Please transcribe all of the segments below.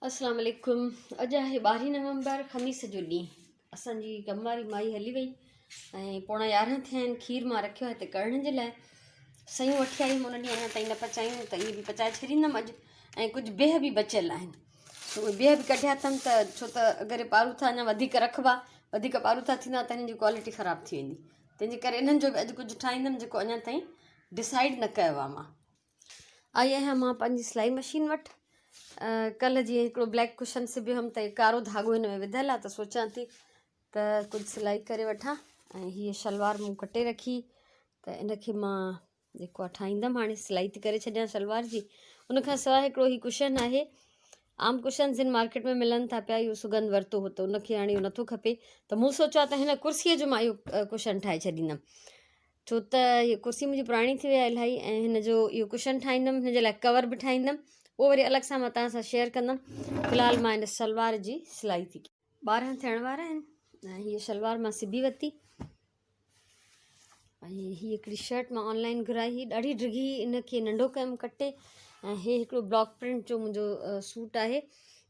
اسلام عليڪم اڄ آهي ٻارهين نومبر خميس جو ڏينهن اسان جي ڪم واري مائي هلي وئي ۽ پوڻا 11 ٿيا آهن. کير مان رکيو آهي هتي ڪڙهڻ جي لاء. سيون وٺي آئي هيم ان ڏينهن اڃا تائين نه پچايون ته اهي به پچائي ڇڏيندم اڄ. ۽ ڪجهه بيهه به بچيل آهن سو اهي بيهه به ڪڍيا اٿم ته ڇو ته اگر پاروٿا اڃا وڌيڪ رکبا، وڌيڪ پاروٿا ٿيندا ته هنن جي ڪوالٽي خراب ٿي ويندي. تنهن جي ڪري انهن جو به اڄ ڪجهه ٺاهيندم جيڪو اڃا تائين ڊسائيڊ نه ڪيو آهي. مان آئي آهيان مان پنهنجي سلائي مشين وٽ. ڪلهه جيئن هڪڙو بليڪ ڪشن سبيو هيم ته ڪارو ڌاڳو هن ۾ وڌل آهي ته سوچان ٿي ته ڪجهه سلائي ڪري وٺان. ۽ هيء شلوار مون ڪٽي رکي ته ان کي مان جيڪو آهي ٺاهيندم. هاڻي سلائي ٿي ڪري ڇڏيان شلوار جي. ان کان سواء هڪڙو هي ڪشن آهي، عام ڪشنز هن مارڪيٽ ۾ ملن ٿا پيا. اهو سڳنڌ ورتو هو ته ان کي هاڻي اهو نٿو کپي ته مون سوچيو آهي ته هن ڪرسيء جو مان اهو ڪشن ٺاهي ڇڏيندم، ڇو ته هيء ڪرسي منهنجي پراڻي ٿي وئي آهي الاهي. ۽ هن جو اهو ڪشن ٺاهيندم، هن جي لاء ڪور به ٺاهيندم، اهو وري الڳ سان مان توهان سان شيئر ڪندم. في الحال مان هن شلوار جي سلائي ٿي ڪيان. 12 ٿيڻ وارا آهن ۽ هيء شلوار مان سبي ورتي. ۽ هيء هڪڙي شرٽ مان آنلائن گهرائي هئي، ڏاڍي ڊگهي، ان کي ننڍو ڪيم ڪٽي. ۽ هي هڪڙو بلاڪ پرنٽ جو منهنجو سوٽ آهي،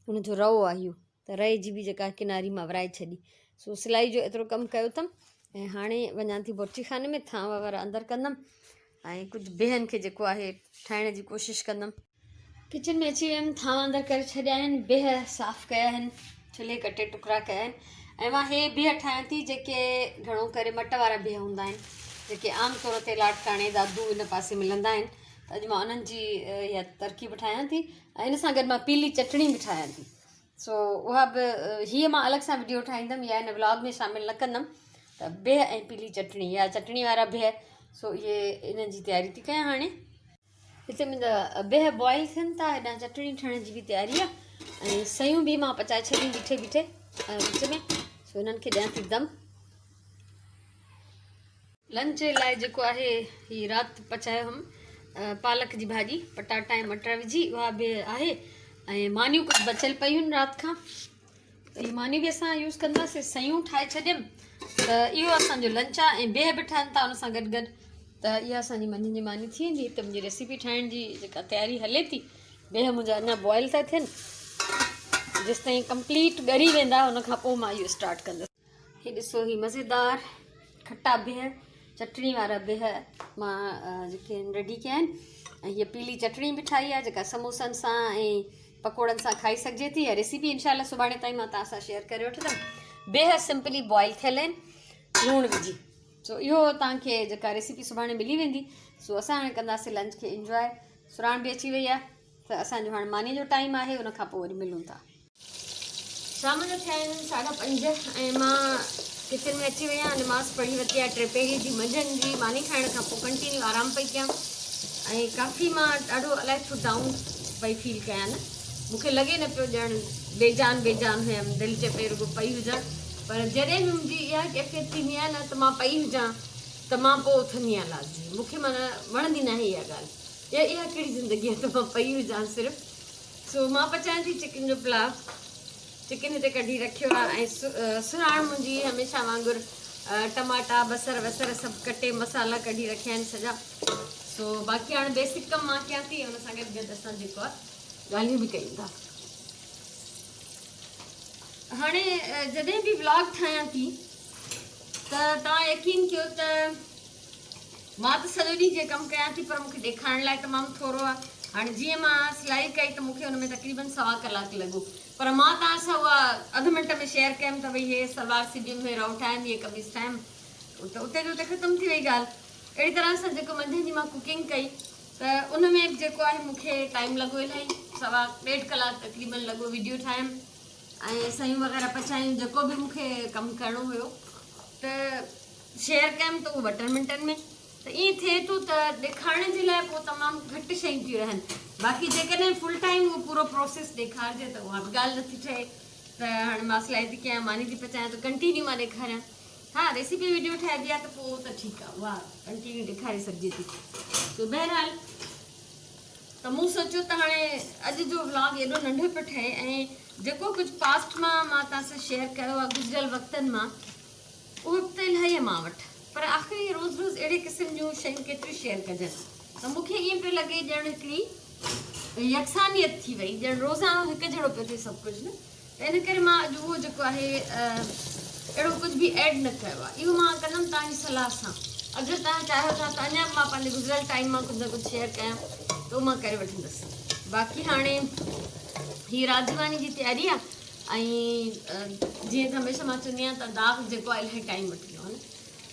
ان جو رئو آهي اهو، ته رئي جي به جيڪا ڪناري مان ورائي ڇڏي. سو سلائي جو ايترو ڪم ڪيو اٿم ۽ هاڻي وڃان ٿي بورچي خاني ۾، ٿانء وغيره اندر ڪندم ۽ ڪجهه بيهن کي جيڪو آهي ٺاهڻ جي ڪوشش ڪندم. ڪچن ۾ اچي ويم، ٿانء اندر ڪري ڇڏيا آهن، بيهه صاف ڪيا آهن، ڇلي ڪٽي ٽڪرا ڪيا آهن. ۽ مان هي بيهه ٺاهيان ٿي جيڪي گهڻو ڪري مٽ وارا بيهه هوندا آهن، جيڪي عام طور تي لاڙڪاڻي دادو ان پاسي ملندا آهن. ته اڄ مان انهن جي اها ترڪيب ٺاهيان ٿي ۽ ان سان گڏ مان پيلي چٽڻي به ٺاهيان ٿي. سو اها به هيء مان الڳ سان وڊيو ٺاهيندم يا هن ولاگ ۾ شامل نه ڪندم. ته بيهه ۽ پيلي چٽڻي يا چٽڻي وارا بيهه، سو اهي انهن جي تياري ٿي ڪيان. هاڻي هتي منهنجا بيهه بوائل ٿين ٿا، هيڏانهن چٽڻي ٺهڻ جي به تياري آهي ۽ سيون به مان پچائي ڇڏيون بيٺي بيٺي وچ ۾. سو انهن کي ڏيان ٿي دم. لنچ جي لاء جيڪو آهي هي رات پچايو هيم پالڪ جي ڀاڄي، پٽاٽا ۽ مٽر وجهي، اها به آهي ۽ مانيون ڪجهه بچيل پيون آهن رات کان، ته هي مانيون به اسان يوز ڪنداسين. سيون ٺاهي ڇڏيم ته اهو اسانجو لنچ آهي ۽ بيهه به ٺهن ٿا ان سان گڏ گڏ، ته اها اسانجي منجهند جي ماني ٿي ويندي. هتي منهنجي ريسيپي ٺاهڻ جي جيڪا تياري هلي ٿي، بيهه منهنجا اڃا بوائل ٿا ٿين، جيستائين ڪمپليٽ ڳري ويندا ان کان پوء مان اهو اسٽارٽ ڪندس. هي ڏسو، هي مزيدار کٽا بيهه، چٽڻي وارا بيهه مان جيڪي آهن ريڊي ڪيا آهن. ۽ هيء پيلي چٽڻي به ٺاهي آهي جيڪا سموسن سان ۽ پڪوڙن سان کائي سگهجي ٿي. اها ريسيپي انشاء الله سڀاڻي تائين مان توهان سان شيئر ڪري وٺندم. بيهه سمپلي بوائل ٿيل آهن لوڻ وجهي. سو اهو توهان کي جيڪا ريسيپي سڀاڻي ملي ويندي. سو اسان هاڻي ڪنداسين لنچ کي انجواء. سراڻ به اچي وئي آهي ته اسان جو هاڻي ماني جو ٽائيم آهي، ان کان پوء وري ملون ٿا. شام جو ٿيا آهن 5:30 ۽ مان ڪچن ۾ اچي وئي آهيان. نماز پڙهي ورتي آهي ٽي پهري جي. منجهند جي ماني کائڻ کان پوء ڪنٽينيو آرام پئي ڪيان ۽ ڪافي مان ڏاڍو الائي ڇو ڊائون پئي فيل ڪيان نه، مون کي لڳي نه پيو ڄڻ بيجان بيجان هيم، دل چئي پئي رڳو پئي هجان. پر جڏهن به منهنجي اها ڪيفيت ٿيندي آهي نه ته مان پئي هجان ته مان پوء اٿندي آهيان لازمي. مون کي معنيٰ وڻندي ناهي اها ڳالهه، يا اها ڪهڙي زندگي آهي ته مان پئي هجان صرف. سو مان پچايان ٿي چڪن جو پلاء. چڪن هتي ڪڍي رکيو آهي ۽ سرهاڻ منهنجي هميشه وانگر ٽماٽا بصر وصر سڀ ڪٽي مصالحا ڪڍي رکيا آهن سڄا. سو باقي هاڻي بيسڪ ڪم مان ڪيان ٿي، ان سان گڏ گڏ اسان جيڪو آهي ڳالهيون به ڪيون ٿا. هاڻي جڏهن به ولاگ ٺاهيان ٿي ته توهان يقين ڪيو ته مان ته سڄو ڏينهن جيئن ڪم ڪيان ٿي پر مون کي ڏيکارڻ لاء تمام ٿورو آهي. هاڻي جيئن مان سلائي ڪئي ته مون کي ان ۾ تقريبن سوا ڪلاڪ لڳو، پر مان توهان سان اها اڌ منٽ ۾ شيئر ڪيم ته ڀئي هي سلوار سبيم، هي رئو ٺاهيم، هي قميص ٺاهيم، ته اتي جو اتي ختم ٿي وئي ڳالهه. اهڙي طرح سان جيڪو منجهند جي مان ڪوڪنگ ڪئي ته ان ۾ به جيڪو آهي مون کي ٽائيم لڳو الاهي، سوا ڏيڍ ڪلاڪ تقريبن لڳو. ويڊيو ٺاهيم ۽ سيون وغيره پچايون، جيڪو به مون کي ڪم ڪرڻو هيو ته شيئر ڪيم ته اهو ٻه ٽن منٽن ۾ ته ائين ٿئي ٿو ته ڏيکارڻ جي لاء پوء تمام گهٽ شيون ٿيون رهن. باقي جيڪڏهن فل ٽائيم اهو پورو پروسيس ڏيکارجي ته اها به ڳالهه نٿي ٺهي. ته هاڻي مان سلائي ٿي ڪيان، ماني ٿي پچايان ته ڪنٽينيو مان ڏيکاريان. ها ريسيپي ويڊيو ٺاهبي آهي ته پوء ته ٺيڪ آهي، اها ڪنٽينيو ڏيکاري سگهجي ٿي. سو بهرحال ته مون سوچيو ته هاڻي اڄ جو ولاگ ايڏو ننڍو پيو ٺهي ۽ جيڪو ڪجهه پاسٽ مان مان توهان سان شيئر ڪيو آهي گذريل وقتن مان، اهو به ته الاهي آهي مان وٽ، پر آخر اهي روز روز اهڙي قسم جون شيون ڪيتريون شيئر ڪجن. ته مون کي ائين پيو لڳي ڄڻ هڪڙي يڪسانيت ٿي وئي ڄڻ روزانو هڪ جهڙو پيو ٿئي سڀ ڪجهه نه ته ان ڪري مان اڄ اهو جيڪو آهي اهڙو ڪجهه به ايڊ نه ڪيو آهي اهو مان ڪندم توهان جي صلاح سان اگر توهان چاهيو ٿا ته اڃا به مان پنهنجي گذريل ٽائيم مان ڪجهه نه ڪجهه شيئر ڪيان ته اهو مان ڪري وٺندس باقي هاڻي هي رات جي ماني جي تياري آهي ۽ جيئن ته هميشه مان چوندي آهيان ته داغ جيڪو آهي الاهي ٽائيم وٺندو آهي نه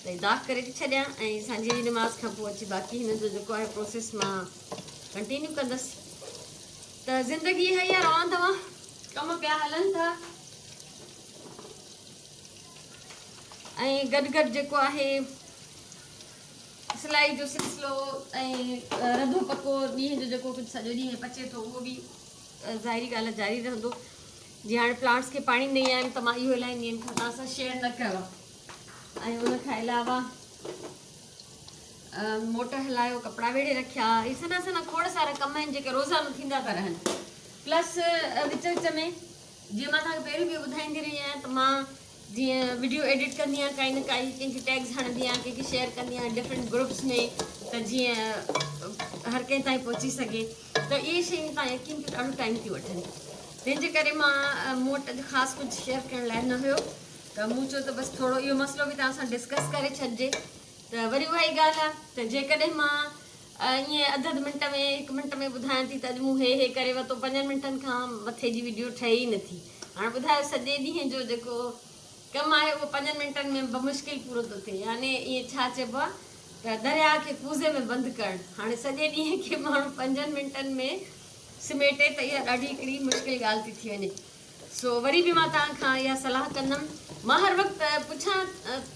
ته داغ ڪري ٿي ڇڏيان ۽ سانجهي جي نماز کان پوء اچي باقي هن جو جيڪو آهي پروسيس مان ڪنٽينيو ڪندس ته زندگي اها ئي آهي روان دوان ڪم پيا هلن ٿا ۽ گڏ گڏ جيڪو آهي سلائي جو سلسلو ۽ رڌو پڪو ڏينهن جو جيڪو ڪجهه سڄو ڏينهن پچي ٿو اهو به ظاهري ڳالهه جاري رهندو جي هاڻي پلانٽس کي پاڻي ڏئي آيم ته مان اهو الاهي ڏينهن کان توهان سان شيئر نه ڪيو آهي ۽ ان کان علاوه موٽر هلايو ڪپڙا ويڙهي رکيا هي سنها سنها کوڙ سارا ڪم آهن جيڪي روزانو ٿيندا ٿا رهن پلس وچ وچ ۾ جيئن مان توهان کي پهريون به ٻڌائيندي رهي آهيان ته مان جيئن وڊيو ايڊٽ ڪندي آهيان ڪائي نه ڪائي ڪنهن کي ٽيگز هڻندي آهيان ڪنهن کي شيئر ڪندي آهيان ڊفرنٽ گروپس ۾ ته جيئن هر ڪنهن تائين پهچي سگهي ته اهي شيون تان يقين ڪيو ڏاڍو ٽائيم ٿيون وٺن تنهن جي ڪري مان مون وٽ اڄ خاص ڪجهه شيئر ڪرڻ لاء نه هيو ته مون چيو ته بس ٿورو اهو مسئلو به توهان سان ڊسڪس ڪري ڇڏجي ته وري اها ئي ڳالهه آهي ته جيڪڏهن مان ائين اڌ اڌ منٽ ۾ هڪ منٽ ۾ ٻڌايان ٿي ته اڄ مون هي هي ڪري ورتو پنجن منٽن کان مٿي جي وڊيو ٺهي ئي نٿي هاڻي ٻڌايو سڄي ڏينهن جو جيڪو ڪم آهي اهو پنجن منٽن ۾ بمشڪل پورو ٿو ٿئي يعني ائين ڇا چئبو آهي ته درياهه کي ڪوزي ۾ بند ڪرڻ هاڻي سڄي ڏينهن کي ماڻهو پنجن منٽن ۾ سميٽي ته اها ڏاڍي هڪڙي مشڪل ڳالهه ٿي ٿي وڃي سو وري به مان توهان کان اها صلاح ڪندم مان هر وقت پڇان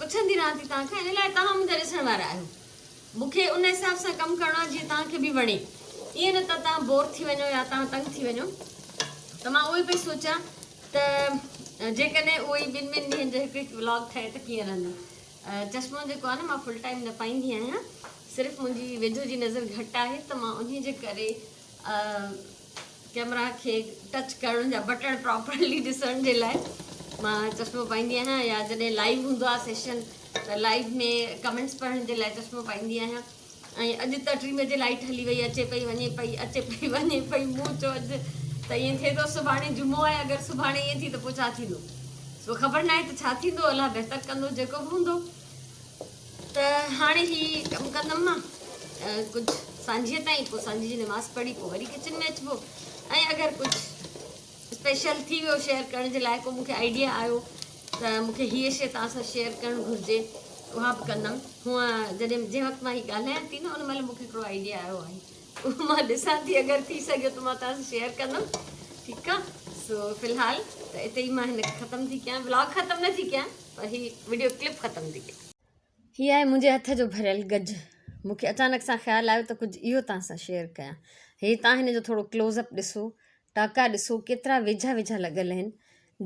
پڇندي رهان ٿي توهان کان ان لاء توهان منهنجا ڏسڻ وارا آهيو مون کي ان حساب سان ڪم ڪرڻو آهي جيئن توهان کي به وڻي ائين نه ته توهان بور ٿي وڃو يا توهان تنگ ٿي وڃو ته مان اهو ئي پئي سوچان ته جيڪڏهن اهو ئي ٻن ٻن ڏينهن جو هڪ هڪ ولاگ ٺهي ته ڪيئن رهندو چشمو جيڪو آهي نه مان فل ٽائيم نه پائيندي آهيان صرف منهنجي ويجهو جي نظر گهٽ آهي ته مان انهي جي ڪري ڪيمرا کي ٽچ ڪرڻ جا بٽڻ پراپرلي ڏسڻ جي لاء مان چشمو پائيندي آهيان يا جڏهن لائيو هوندو آهي سيشن ته لائيو ۾ ڪمينٽس پڙهڻ جي لاء چشمو پائيندي آهيان ۽ اڄ ته ٽي بجي لائيٽ هلي وئي اچي پئي وڃي پئي اچي پئي وڃي پئي مون چيو اڄ ته ائين ٿئي ٿو سڀاڻي جمعو آهي اگر سڀاڻي ائين ٿي ته پوء ڇا ٿيندو سو خبر ناهي ته ڇا ٿيندو الله بهتر ڪندو جيڪو به هوندو ته هاڻي هي ڪم ڪندم مان ڪجهه سانجهيء تائين پوء سانجهي جي نماز پڙهي پوء وري ڪچن ۾ اچبو ۽ اگر ڪجهه اسپيشل ٿي ويو شيئر ڪرڻ جي لاء ڪو مونکي آئيڊيا آيو ته مونکي هيء شيء توهان سان شيئر ڪرڻ گهرجي اها به ڪندم هونء جڏهن جنهن وقت مان هي ڳالهايان ٿي نه ان مهل مونکي هڪڙو آئيڊيا آيو آهي اهو مان ڏسان ٿي اگر ٿي سگهيو ته مان توهان سان شيئر ڪندم ٺيڪ آ سو في الحال ته اتي ئي مان هن کي ختم ٿي ڪيان ولاگ ختم نه ٿي ڪيان پر هي وڊيو ڪلپ ختم ٿي ڪيان. هي آهي منهنجي هٿ جو ڀريل گج. مون کي اچانڪ سان خيال آيو ته ڪجهه اهو توهان سان شيئر ڪيان. هي توهان هن جو ٿورو ڪلوز اپ ڏسو. ٽاڪا ڏسو ڪيترا ويجها ويجها لڳل آهن.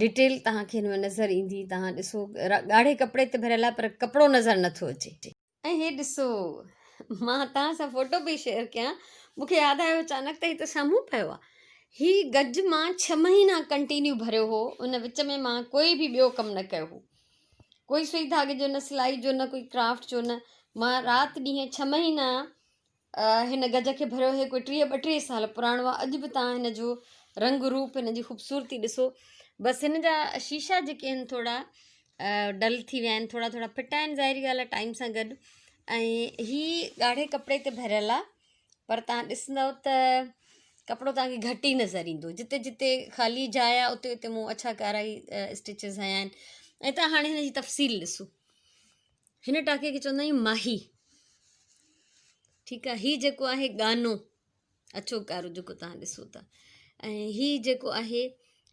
ڊيٽيل توهان کي هن ۾ نظر ايندي. توهان ڏسو ڳاڙهي ڪپڙي تي ڀريل آهي پر ڪپڙو نظر نٿو اچي. ۽ هي ڏسو مان توهان سان فوٽو پئي شيئر ڪيان مون کي ياد آيو اچانڪ ته هي ته سامهون پيو آهي هي گج مان ڇهه مهينا ڪنٽينيو ڀريو هو ان وچ ۾ مان ڪوئي به ٻيو ڪم نه ڪيو هو ڪوئي سوئي ڌاڳي جو نه سلائي جو نه ڪوئي ڪرافٽ جو نه مان رات ڏينهن ڇهه مهينا هن گج کي ڀريو هي ڪوئي ٽيهه ٻٽيهه سال پراڻو آهي اڄ به توهان هن جو رنگ روپ هن جي خوبصورتي ڏسو بس هن جا شيشا جيڪي آهن ٿورا ڊل ٿي ويا آهن ٿورا ٿورا ڦٽا آهن ظاهري ڳالهه آهي ٽائيم سان گڏ ۽ هي ڳاڙهي ڪپڙي تي ڀريل آهي پر تان ڏسندو ته ڪپڙو تان کي گهٽ ئي نظر ايندو جتي جتي خالي جاء آهي اتي اتي مون اڇا ڪارا ئي اسٽچز هنيا آهن ۽ تان هاڻي هن جي تفصيل ڏسو هن ٽاڪي کي چوندا آهيون ماهي ٺيڪ آهي هي جيڪو آهي گانو اڇو ڪارو جيڪو تان ڏسو ٿا ۽ هي جيڪو آهي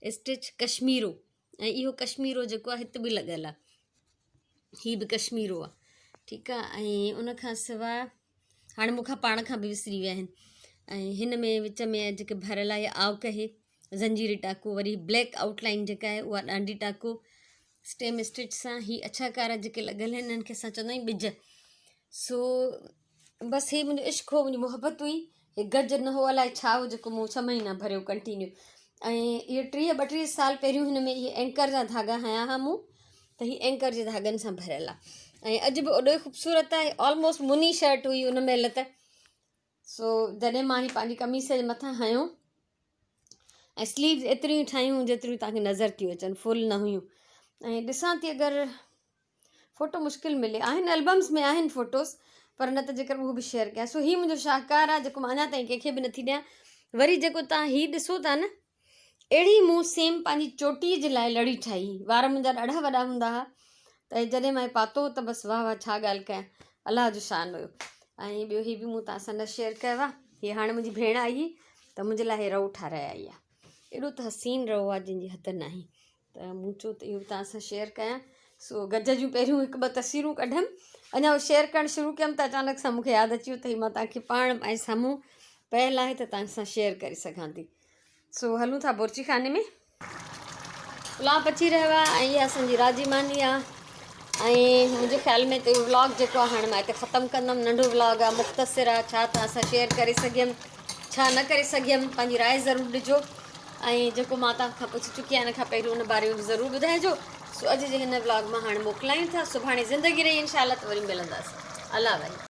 اسٽچ ڪشميرو ۽ اهو ڪشميرو جيڪو آهي هت به لڳل آهي هي به ڪشميرو آهي ٺيڪ آهي ۽ ان کان سواء هاڻي مون کان پاڻ کان به وسري ويا آهن ۽ هن ۾ وچ ۾ جيڪي ڀريل آهي آوڪ اهي زنجيري ٽاڪو وري بليڪ آئوٽ لائن جيڪا آهي اها ڏانڊي ٽاڪو اسٽيم اسٽچ سان هي اڇا ڪارا جيڪي لڳل آهن انهن کي اسان چوندا آهيون ٻج سو بس هي منهنجو عشق هو منهنجي محبت هئي هي گج نه هو الائي ڇا هو جيڪو مون ڇهه مهينا ڀريو ڪنٽينيو ۽ اهي ٽيهه ٻٽيهه سال پهريون هن ۾ اهي اينڪر جا ڌاڳا هنيا هئا مون ته هي اينڪر جي ڌاڳن سان ڀريل آهي ۽ اڄ به اوڏو ئي خوبصورت آهي آلموسٽ مني شرٽ هئي ان مهل ته. سو جڏهن مان هي پنهنجي قميص جي مٿان هنيو ۽ سليوز ايتريون ٺاهيون جيتريون توهان کي نظر ٿيون اچن فل نه هيون ۽ ڏسان ٿي اگر فوٽو مشڪل ملي آهن البمز ۾ آهن فوٽوز پر نه ته جيڪر اهو به شيئر ڪيان سو هي منهنجو شاهڪار آهي جيڪو مان اڃا تائين ڪنهن کي به نٿي ڏيان وري جيڪو توهان هي ڏسو ٿا نه اهڙي مون سيم پنهنجي چوٽي جي لاء لڙي ٺاهي وار منهنجا ڏاڍا وڏا هوندا هئا ته جڏهن مان پاتو ته بس واهه واهه ڇا ڳالهه ڪيان الله جو شان هيو ۽ ٻيو هي به مون توهان سان نه شيئر ڪيو آهي هي هاڻي منهنجي ڀيڻ آئي هئي ته منهنجي لاء هي رئو ٺاراهي آئي آهي ايڏو ته حسين رئو آهي جنهن جي حد ناهي ته مون چيو ته اهو به توهان سان شيئر ڪيان سو گج جون پهريون هڪ ٻه تصويرون ڪڍيم اڃا اهو شيئر ڪرڻ شروع ڪيم ته اچانڪ سان مون کي ياد اچي ويو ته هي مان توهان کي پاڻ پنهنجي سامهون پيل آهي ته توهان سان شيئر ڪري سگهان ٿي سو هلون ٿا بورچي خاني ۾ پلاء پچي رهيو آهي ۽ اها اسان جي رات جي ماني آهي ۽ منهنجي خيال ۾ ته اهو ولاگ جيڪو آهي هاڻي مان هتي ختم ڪندم ننڍو ولاگ آهي مختصر آهي ڇا توهان سان شيئر ڪري سگهيم ڇا نه ڪري سگهيم پنهنجي راء ضرور ڏجو ۽ جيڪو مان توهان کان پڇي چڪي آهيان ان کان پهريون ان باري ۾ به ضرور ٻڌائجو سو اڄ جي هن ولاگ مان هاڻي موڪلايون ٿا سڀاڻي زندگي رهي انشاء الله ته وري ملنداسين الله وحي.